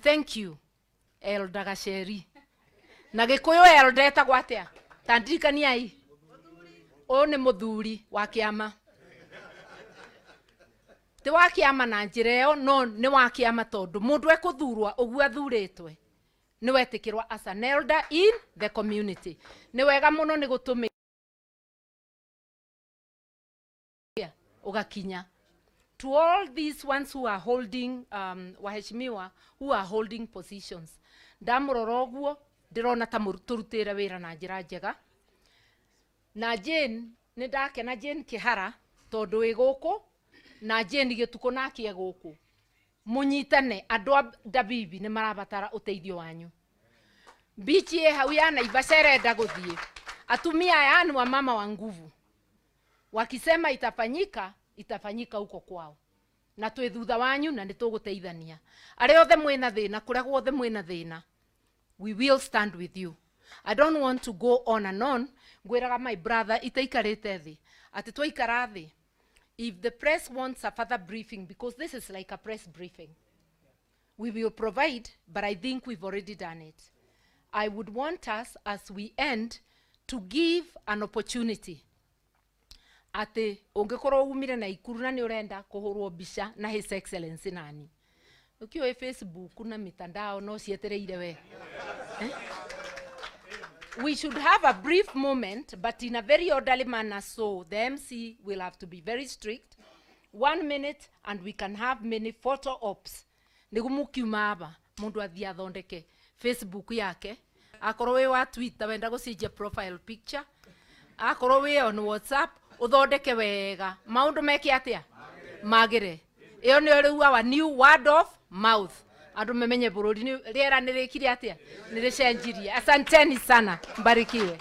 Thank you, Elder Gaceri. Na Gĩkũyũ elder etagwo atĩa? Ta ndirikaniai. Ũyũ nĩ mũthuri wa kĩama. Ti wa kĩama na njĩra ĩyo, no nĩ wa kĩama tondũ mũndũ ekũthurwa ũguo athurĩtwe nĩ wetĩkĩrwa as an elder in the community. Nĩ wega mũno nĩ gũtũmĩra ũgakinya. To all these ones who are holding, waheshimiwa who are holding positions, ndamũrora ũguo ndĩrona ta tũrutĩre wĩra na njĩra njega. Na Jane, nĩ ndakena Jane Kĩhara tondũ wĩ gũkũ, na Jane Gĩtukũ nake e gũkũ. Mũnyitane, andũ a Ndabibi nĩ marabatara ũteithio wanyu. Bichi ĩ hau ya Naivasha ĩrenda gũthiĩ. Atumia aya ni wamama wa nguvu, wakisema itafanyika, itafanyika huko kwao. Na twĩ thutha wanyu na nĩ tũgũteithania. Arĩa othe mwĩna thĩna, kũrĩa guothe mwĩna thĩna, we will stand with you. I don't want to go on and on. Ngwĩraga my brother itaikarĩte thĩ atĩ twaikara thĩ, if the press wants a further briefing, because this is like a press briefing, we will provide, but I think we've already done it. I would want us, as we end, to give an opportunity atĩ ũngĩkorwo umire na Ikuru na nĩ ũrenda kũhũrwo mbica na His Excellency nani, ũkĩũĩ Facebook na mitandao no cietereire we, eh? We should have a brief moment, but in a very orderly manner, so the MC will have to be very strict. 1 minute, and we can have many photo ops nĩguo mũkiuma aba mũndũ athiĩ athondeke Facebook yake, akorwo wĩ wa Twitter wenda gũcenjia profile picture, akorwo wĩ on WhatsApp ũthondeke wega maũndũ meke atĩa magĩre. Ĩyo nĩyo rĩu our new word of mouth, andũ memenye bũrũri rĩera nĩ rĩkire atĩa, nĩ rĩcenjirie. Asanteni sana, mbarikiwe.